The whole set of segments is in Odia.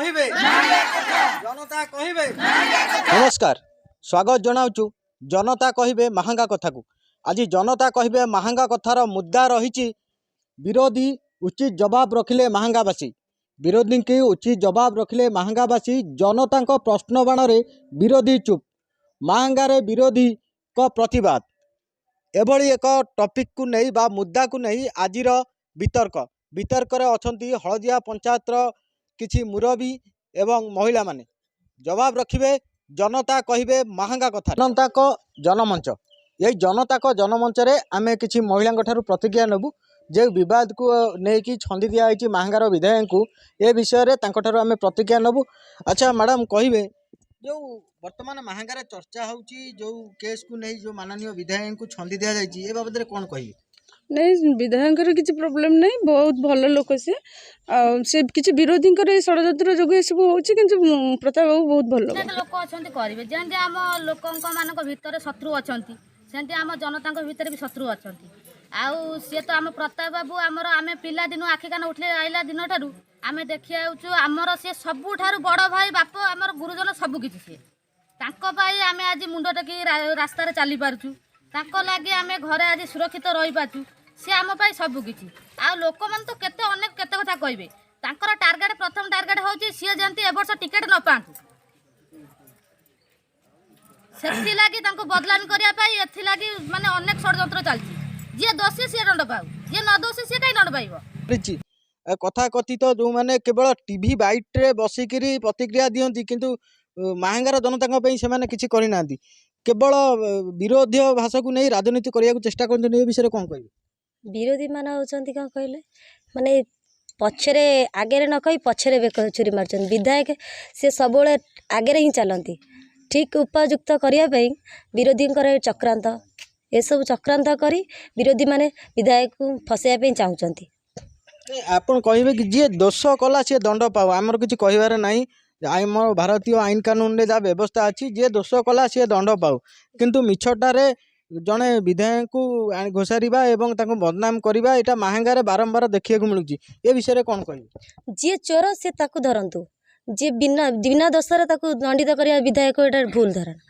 କହିବେ, ଜନତା କହିବେ। ନମସ୍କାର, ସ୍ୱାଗତ ଜଣାଉଛୁ ଜନତା କହିବେ ମାହାଙ୍ଗା କଥାକୁ। ଆଜି ଜନତା କହିବେ ମାହାଙ୍ଗା କଥାର ମୁଦ୍ଦା ରହିଛି ବିରୋଧୀ ଉଚିତ ଜବାବ ରଖିଲେ ମାହାଙ୍ଗାବାସୀ। ବିରୋଧୀଙ୍କୁ ଉଚିତ ଜବାବ ରଖିଲେ ମାହାଙ୍ଗାବାସୀ। ଜନତାଙ୍କ ପ୍ରଶ୍ନବାଣରେ ବିରୋଧୀ ଚୁପ୍, ମାହାଙ୍ଗାରେ ବିରୋଧୀଙ୍କ ପ୍ରତିବାଦ। ଏଭଳି ଏକ ଟପିକକୁ ନେଇ ବା ମୁଦ୍ଦାକୁ ନେଇ ଆଜିର ବିତର୍କ। ବିତର୍କରେ ଅଛନ୍ତି ହଳଦିଆ ପଞ୍ଚାୟତର କିଛି ମୁରବୀ ଏବଂ ମହିଳାମାନେ। ଜବାବ ରଖିବେ ଜନତା କହିବେ ମାହାଙ୍ଗା କଥା। ଜନତାଙ୍କ ଜନମଞ୍ଚ, ଏଇ ଜନତାଙ୍କ ଜନମଞ୍ଚରେ ଆମେ କିଛି ମହିଳାଙ୍କ ଠାରୁ ପ୍ରତିକ୍ରିୟା ନେବୁ। ଯେଉଁ ବିବାଦକୁ ନେଇକି ଛନ୍ଦି ଦିଆହେଇଛି ମାହାଙ୍ଗାର ବିଧାୟକଙ୍କୁ, ଏ ବିଷୟରେ ତାଙ୍କଠାରୁ ଆମେ ପ୍ରତିକ୍ରିୟା ନେବୁ। ଆଚ୍ଛା ମ୍ୟାଡ଼ାମ୍, କହିବେ ଯେଉଁ ବର୍ତ୍ତମାନ ମାହାଙ୍ଗାରେ ଚର୍ଚ୍ଚା ହେଉଛି, ଯେଉଁ କେସ୍କୁ ନେଇ ଯେଉଁ ମାନନୀୟ ବିଧାୟକଙ୍କୁ ଛନ୍ଦି ଦିଆଯାଇଛି, ଏ ବାବଦରେ କ'ଣ କହିବେ? ନାଇଁ, ବିଧାୟକଙ୍କର କିଛି ପ୍ରୋବ୍ଲେମ୍ ନାହିଁ। ବହୁତ ଭଲ ଲୋକ ସିଏ। ଆଉ ସେ କିଛି ବିରୋଧୀଙ୍କର ଏଇ ଷଡ଼ଯନ୍ତ୍ର ଯୋଗୁଁ ଏସବୁ ହେଉଛି, କିନ୍ତୁ ପ୍ରତାପ ବାବୁ ବହୁତ ଭଲ ଲୋକ। ଅନେକ ଲୋକ ଅଛନ୍ତି କରିବେ। ଯେମିତି ଆମ ଲୋକଙ୍କ ମାନଙ୍କ ଭିତରେ ଶତ୍ରୁ ଅଛନ୍ତି, ସେମିତି ଆମ ଜନତାଙ୍କ ଭିତରେ ବି ଶତ୍ରୁ ଅଛନ୍ତି। ଆଉ ସିଏ ତ ଆମ ପ୍ରତାପ ବାବୁ ଆମର, ଆମେ ପିଲାଦିନୁ ଆଖି କାନ ଉଠିଲେ ଆଇଲା ଦିନଠାରୁ ଆମେ ଦେଖି ଆଉଛୁ। ଆମର ସିଏ ସବୁଠାରୁ ବଡ଼ ଭାଇ, ବାପ, ଆମର ଗୁରୁଜନ, ସବୁ କିଛି ସିଏ। ତାଙ୍କ ପାଇଁ ଆମେ ଆଜି ମୁଣ୍ଡ ଟେକି ରାସ୍ତାରେ ଚାଲିପାରୁଛୁ। ତାଙ୍କ ଲାଗି ଆମେ ଘରେ ଆଜି ସୁରକ୍ଷିତ ରହିପାରୁଛୁ। ସିଏ ଆମ ପାଇଁ ସବୁ କିଛି। ଆଉ ଲୋକମାନେ ତ କେତେ ଅନେକ କେତେ କଥା କହିବେ। ତାଙ୍କର ଟାର୍ଗେଟ, ପ୍ରଥମ ଟାର୍ଗେଟ ହେଉଛି ସିଏ ଯେମିତି ଏ ବର୍ଷ ଟିକେଟ୍ ନ ପାଆନ୍ତୁ। ସେଥିଲାଗି ତାଙ୍କୁ ବଦନାମି କରିବା ପାଇଁ ଏଥିଲାଗି ମାନେ ଅନେକ ଷଡ଼ଯନ୍ତ୍ର ଚାଲିଛି। ଯିଏ ଦୋଷୀ ସିଏ ଦଣ୍ଡ ପାଉ, ଯିଏ ନ ଦୋଷୀ ସିଏ କାହିଁ ଦଣ୍ଡ ପାଇବ? କରିଛି କଥାକଥିତ ଯେଉଁମାନେ କେବଳ ଟିଭି ବାଇଟ୍ରେ ବସିକିରି ପ୍ରତିକ୍ରିୟା ଦିଅନ୍ତି, କିନ୍ତୁ ମାହାଙ୍ଗାର ଜନତାଙ୍କ ପାଇଁ ସେମାନେ କିଛି କରିନାହାନ୍ତି। କେବଳ ବିରୋଧୀୟ ଭାଷାକୁ ନେଇ ରାଜନୀତି କରିବାକୁ ଚେଷ୍ଟା କରୁଛନ୍ତି। ଏ ବିଷୟରେ କ'ଣ କହିବେ? ବିରୋଧୀମାନେ ହେଉଛନ୍ତି, କ'ଣ କହିଲେ, ମାନେ ପଛରେ, ଆଗରେ ନ କହି ପଛରେ ବେକ ଛୁରୀ ମାରୁଛନ୍ତି। ବିଧାୟକ ସେ ସବୁବେଳେ ଆଗରେ ହିଁ ଚାଲନ୍ତି। ଠିକ୍ ଉପଯୁକ୍ତ କରିବା ପାଇଁ ବିରୋଧୀଙ୍କର ଏ ଚକ୍ରାନ୍ତ, ଏସବୁ ଚକ୍ରାନ୍ତ କରି ବିରୋଧୀମାନେ ବିଧାୟକକୁ ଫସାଇବା ପାଇଁ ଚାହୁଁଛନ୍ତି। ଆପଣ କହିବେ କି ଯିଏ ଦୋଷ କଲା ସିଏ ଦଣ୍ଡ ପାଉ, ଆମର କିଛି କହିବାର ନାହିଁ। ଆମ ଭାରତୀୟ ଆଇନ କାନୁନରେ ଯାହା ବ୍ୟବସ୍ଥା ଅଛି, ଯିଏ ଦୋଷ କଲା ସିଏ ଦଣ୍ଡ ପାଉ। କିନ୍ତୁ ମିଛଟାରେ ଜଣେ ବିଧାୟକଙ୍କୁ ଘୋଷାରିବା ଏବଂ ତାଙ୍କୁ ବଦନାମ କରିବା, ଏଇଟା ମାହାଙ୍ଗାରେ ବାରମ୍ବାର ଦେଖିବାକୁ ମିଳୁଛି। ଏ ବିଷୟରେ କ'ଣ କହିବେ? ଯିଏ ଚୋର ସେ ତାକୁ ଧରନ୍ତୁ। ଯିଏ ବିନା ବିନା ଦୋଷରେ ତାକୁ ଦଣ୍ଡିତ କରିବା ବିଧାୟକ, ଏଇଟା ଭୁଲ ଧାରଣା।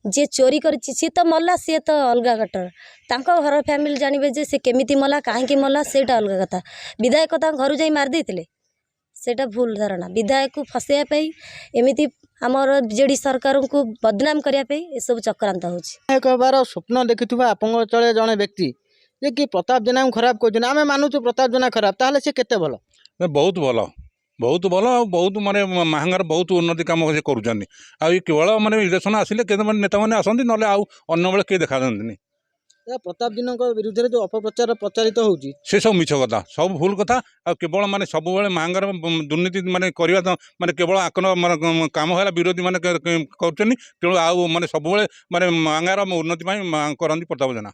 ଯିଏ ଚୋରି କରିଛି ସିଏ ତ ମଲା, ସିଏ ତ ଅଲଗା ଘଟଣା। ତାଙ୍କ ଘର ଫ୍ୟାମିଲି ଜାଣିବେ ଯେ ସେ କେମିତି ମଲା, କାହିଁକି ମଲା, ସେଇଟା ଅଲଗା କଥା। ବିଧାୟକ ତାଙ୍କ ଘରୁ ଯାଇ ମାରି ଦେଇଥିଲେ, ସେଇଟା ଭୁଲ ଧାରଣା। ବିଧାୟକକୁ ଫସାଇବା ପାଇଁ, ଏମିତି ଆମର ବିଜେଡ଼ି ସରକାରଙ୍କୁ ବଦନାମ କରିବା ପାଇଁ ଏସବୁ ଚକ୍ରାନ୍ତ ହେଉଛି। ବିଧାୟକ ହେବାର ସ୍ୱପ୍ନ ଦେଖିଥିବା ଆପଣଙ୍କ ଅଞ୍ଚଳରେ ଜଣେ ବ୍ୟକ୍ତି ଯେ କି ପ୍ରତାପ ଜେନାଙ୍କୁ ଖରାପ କହୁଛନ୍ତି, ଆମେ ମାନୁଛୁ ପ୍ରତାପ ଜେନା ଖରାପ, ତାହେଲେ ସେ କେତେ ଭଲ? ନା, ବହୁତ ଭଲ, ବହୁତ ଭଲ। ଆଉ ବହୁତ ମାନେ ମାହାଙ୍ଗାର ବହୁତ ଉନ୍ନତି କାମ ସେ କରୁଛନ୍ତି। ଆଉ ଏ କେବଳ ମାନେ ଇଲେକ୍ସନ୍ ଆସିଲେ କେତେ ମାନେ ନେତାମାନେ ଆସନ୍ତି, ନହେଲେ ଆଉ ଅନ୍ୟ ବେଳେ କେହି ଦେଖାଯାଆନ୍ତିନି। ଏ ପ୍ରତାପ ଜେନାଙ୍କ ବିରୁଦ୍ଧରେ ଯେଉଁ ଅପପ୍ରଚାର ପ୍ରଚାରିତ ହେଉଛି? ସେ ସବୁ ମିଛ କଥା, ସବୁ ଭୁଲ କଥା। ଆଉ କେବଳ ମାନେ ସବୁବେଳେ ମାହାଙ୍ଗାର ଦୁର୍ନୀତି ମାନେ କରିବା ତ ମାନେ କେବଳ ଆକନ ମାନେ କାମ ହେଲା ବିରୋଧୀ ମାନେ କରୁଛନ୍ତି। ତେଣୁ ଆଉ ମାନେ ସବୁବେଳେ ମାନେ ମାହାଙ୍ଗାର ଉନ୍ନତି ପାଇଁ କରନ୍ତି ପ୍ରତାପ ଜେନା।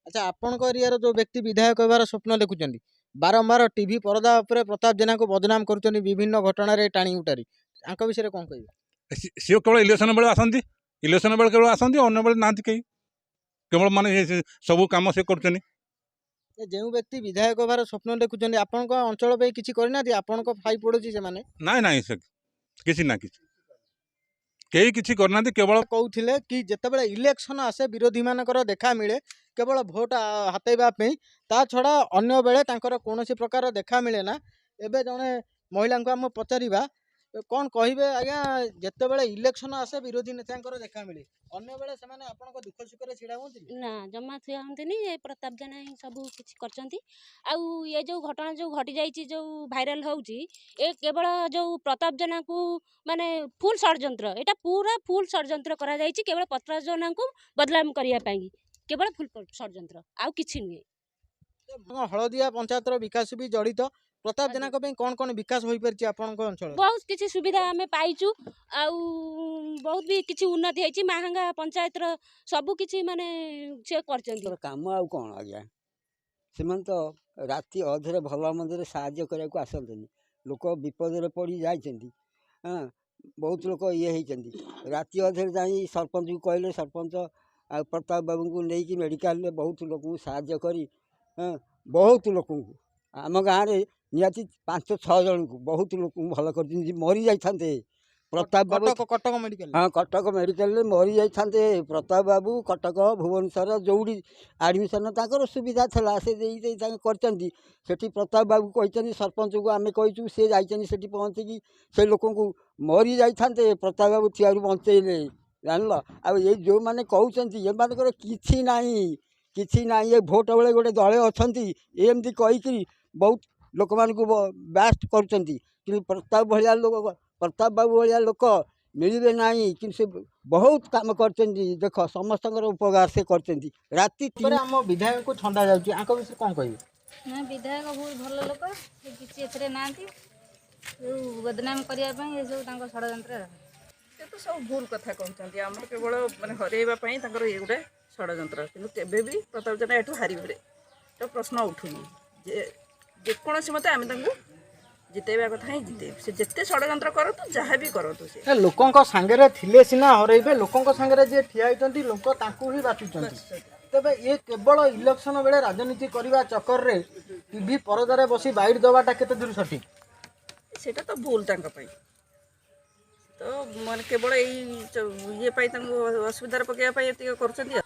ଆଚ୍ଛା, ଆପଣଙ୍କ ଏରିଆର ଯେଉଁ ବ୍ୟକ୍ତି ବିଧାୟକ ହେବାର ସ୍ୱପ୍ନ ଦେଖୁଛନ୍ତି, ବାରମ୍ବାର ଟିଭି ପରଦା ଉପରେ ପ୍ରତାପ ଜେନାଙ୍କୁ ବଦନାମ କରୁଛନ୍ତି ବିଭିନ୍ନ ଘଟଣାରେ ଟାଣି ଉଟାରି, ତାଙ୍କ ବିଷୟରେ କ'ଣ କହିବେ? ସିଏ କେବଳ ଇଲେକ୍ସନ୍ ବେଳେ ଆସନ୍ତି, ଇଲେକ୍ସନ୍ ବେଳେ କେବଳ ଆସନ୍ତି, ଅନ୍ୟ ବେଳେ ନାହାନ୍ତି କେହି। କେବଳ ମାନେ ସେ ସବୁ କାମ ସେ କରୁଛନ୍ତି। ଏ ଯେଉଁ ବ୍ୟକ୍ତି ବିଧାୟକ ହେବାର ସ୍ୱପ୍ନ ଦେଖୁଛନ୍ତି, ଆପଣଙ୍କ ଅଞ୍ଚଳ ପାଇଁ କିଛି କରିନାହାନ୍ତି? ଆପଣଙ୍କ ଭାଇ ପଡ଼ୋଶୀ ସେମାନେ। ନାଇଁ ନାଇଁ, ସେ କିଛି ନା କିଛି, କେହି କିଛି କରିନାହାନ୍ତି କେବଳ କହୁଥିଲେ କି ଯେତେବେଳେ ଇଲେକ୍ସନ ଆସେ ବିରୋଧୀମାନଙ୍କର ଦେଖା ମିଳେ କେବଳ ଭୋଟ ହାତେଇବା ପାଇଁ, ତା ଛଡ଼ା ଅନ୍ୟ ବେଳେ ତାଙ୍କର କୌଣସି ପ୍ରକାର ଦେଖା ମିଳେ ନା। ଏବେ ଜଣେ ମହିଳାଙ୍କୁ ଆମେ ପଚାରିବା, କ'ଣ କହିବେ ଆଜ୍ଞା? ଯେତେବେଳେ ଇଲେକ୍ସନ ଆସେ ବିରୋଧୀ ନେତାଙ୍କର ଦେଖା ମିଳେ, ଅନ୍ୟ ବେଳେ ସେମାନେ ଆପଣଙ୍କ ଦୁଃଖ ସୁଖରେ ଛିଡ଼ା ହୁଅନ୍ତିନି? ନା, ଜମା ଠିଆ ହୁଅନ୍ତିନି। ଏ ପ୍ରତାପ ଜେନା ହିଁ ସବୁ କିଛି କରିଛନ୍ତି। ଆଉ ଏ ଯେଉଁ ଘଟଣା ଯେଉଁ ଘଟିଯାଇଛି, ଯେଉଁ ଭାଇରାଲ ହେଉଛି, ଏ କେବଳ ଯେଉଁ ପ୍ରତାପ ଜେନାକୁ ମାନେ ଫୁଲ୍ ଷଡ଼ଯନ୍ତ୍ର, ଏଇଟା ପୁରା ଫୁଲ୍ ଷଡ଼ଯନ୍ତ୍ର କରାଯାଇଛି କେବଳ ପ୍ରତାପ ଜେନାଙ୍କୁ ବଦନାମ କରିବା ପାଇଁ। କେବଳ ଫୁଲ୍ ଷଡ଼ଯନ୍ତ୍ର, ଆଉ କିଛି ନୁହେଁ। ହଳଦିଆ ପଞ୍ଚାୟତର ବିକାଶ ବି ଜଡ଼ିତ ପ୍ରତାପ ଜେନାଙ୍କ ପାଇଁ। କ'ଣ କ'ଣ ବିକାଶ ହୋଇପାରିଛି ଆପଣଙ୍କ ଅଞ୍ଚଳରେ? ବହୁତ କିଛି ସୁବିଧା ଆମେ ପାଇଛୁ ଆଉ ବହୁତ ବି କିଛି ଉନ୍ନତି ହେଇଛି ମାହାଙ୍ଗା ପଞ୍ଚାୟତର। ସବୁ କିଛି ମାନେ ସେ କରିଛନ୍ତି। ତାଙ୍କର କାମ ଆଉ କ'ଣ ଆଜ୍ଞା? ସେମାନେ ତ ରାତି ଅଧରେ ଭଲ ମନ୍ଦରେ ସାହାଯ୍ୟ କରିବାକୁ ଆସନ୍ତିନି। ଲୋକ ବିପଦରେ ପଡ଼ି ଯାଇଛନ୍ତି, ହଁ, ବହୁତ ଲୋକ ଇଏ ହେଇଛନ୍ତି। ରାତି ଅଧରେ ଯାଇ ସରପଞ୍ଚକୁ କହିଲେ, ସରପଞ୍ଚ ଆଉ ପ୍ରତାପ ବାବୁଙ୍କୁ ନେଇକି ମେଡ଼ିକାଲରେ ବହୁତ ଲୋକଙ୍କୁ ସାହାଯ୍ୟ କରି, ହଁ, ବହୁତ ଲୋକଙ୍କୁ ଆମ ଗାଁରେ ନିହାତି ପାଞ୍ଚ ଛଅ ଜଣଙ୍କୁ, ବହୁତ ଲୋକଙ୍କୁ ଭଲ କରିଛନ୍ତି। ମରି ଯାଇଥାନ୍ତେ ପ୍ରତାପ ବାବୁ। କଟକ କଟକ ମେଡିକାଲ। ହଁ, କଟକ ମେଡ଼ିକାଲରେ ମରି ଯାଇଥାନ୍ତେ ପ୍ରତାପ ବାବୁ। କଟକ, ଭୁବନେଶ୍ୱର ଯେଉଁଠି ଆଡ଼ମିସନ୍ ତାଙ୍କର ସୁବିଧା ଥିଲା, ସେ ଦେଇ ଦେଇ ତାଙ୍କ କରିଛନ୍ତି। ସେଠି ପ୍ରତାପ ବାବୁ କହିଛନ୍ତି ସରପଞ୍ଚକୁ, ଆମେ କହିଛୁ, ସେ ଯାଇଛନ୍ତି ସେଠି ପହଞ୍ଚିକି ସେ ଲୋକଙ୍କୁ, ମରି ଯାଇଥାନ୍ତେ, ପ୍ରତାପ ବାବୁ ଥିବାରୁ ବଞ୍ଚେଇଲେ, ଜାଣିଲ। ଆଉ ଏଇ ଯେଉଁମାନେ କହୁଛନ୍ତି, ଏମାନଙ୍କର କିଛି ନାହିଁ, କିଛି ନାହିଁ। ଏ ଭୋଟ ବେଳେ ଗୋଟେ ଦଳେ ଅଛନ୍ତି, ଏମିତି କହିକିରି ବହୁତ ଲୋକମାନଙ୍କୁ ବ୍ୟାଷ୍ଟ କରୁଛନ୍ତି। କିନ୍ତୁ ପ୍ରତାପ ଭଳିଆ ଲୋକ, ପ୍ରତାପ ବାବୁ ଭଳିଆ ଲୋକ ମିଳିବେ ନାହିଁ। କିନ୍ତୁ ସେ ବହୁତ କାମ କରିଛନ୍ତି। ଦେଖ, ସମସ୍ତଙ୍କର ଉପକାର ସେ କରିଛନ୍ତି। ରାତି ପରେ ଆମ ବିଧାୟକଙ୍କୁ ଛନ୍ଦା ଯାଉଛି, ୟାଙ୍କ ବିଷୟରେ କ'ଣ କହିବେ? ନା, ବିଧାୟକ ବହୁତ ଭଲ ଲୋକ। ସେ କିଛି ଏଥିରେ ନାହାନ୍ତି। ଯେଉଁ ବଦନାମ କରିବା ପାଇଁ ଏସବୁ ତାଙ୍କ ଷଡ଼ଯନ୍ତ୍ର। ସେ ତ ସବୁ ଭୁଲ କଥା କହୁଛନ୍ତି। ଆମର କେବଳ ମାନେ ହରେଇବା ପାଇଁ ତାଙ୍କର ଇଏ ଗୋଟେ ଷଡ଼ଯନ୍ତ୍ର। କିନ୍ତୁ କେବେ ବି ପ୍ରତାପ ଜେନା ଏଠୁ ହାରିବେ ତ ପ୍ରଶ୍ନ ଉଠୁନି। ଯେ ଯେକୌଣସି ମତେ ଆମେ ତାଙ୍କୁ ଜିତେଇବା କଥା ହିଁ ଜିତେଇବୁ। ସେ ଯେତେ ଷଡ଼ଯନ୍ତ୍ର କରନ୍ତୁ, ଯାହା ବି କରନ୍ତୁ ସେ। ଏ ଲୋକଙ୍କ ସାଙ୍ଗରେ ଥିଲେ ସିନା ହରେଇବେ। ଲୋକଙ୍କ ସାଙ୍ଗରେ ଯିଏ ଠିଆ ହେଇଛନ୍ତି, ଲୋକ ତାଙ୍କୁ ହିଁ ବାଛୁଛନ୍ତି। ତେବେ ଇଏ କେବଳ ଇଲେକ୍ସନ ବେଳେ ରାଜନୀତି କରିବା ଚକରରେ ଟିଭି ପରଦାରେ ବସି ବାଇଟ୍ ଦେବାଟା କେତେ ଦୂର ସଠିକ? ସେଇଟା ତ ଭୁଲ ତାଙ୍କ ପାଇଁ ତ, ମାନେ କେବଳ ଏଇ ଇଏ ପାଇଁ, ତାଙ୍କୁ ଅସୁବିଧାରେ ପକାଇବା ପାଇଁ ଏତିକି କରୁଛନ୍ତି ଆଉ।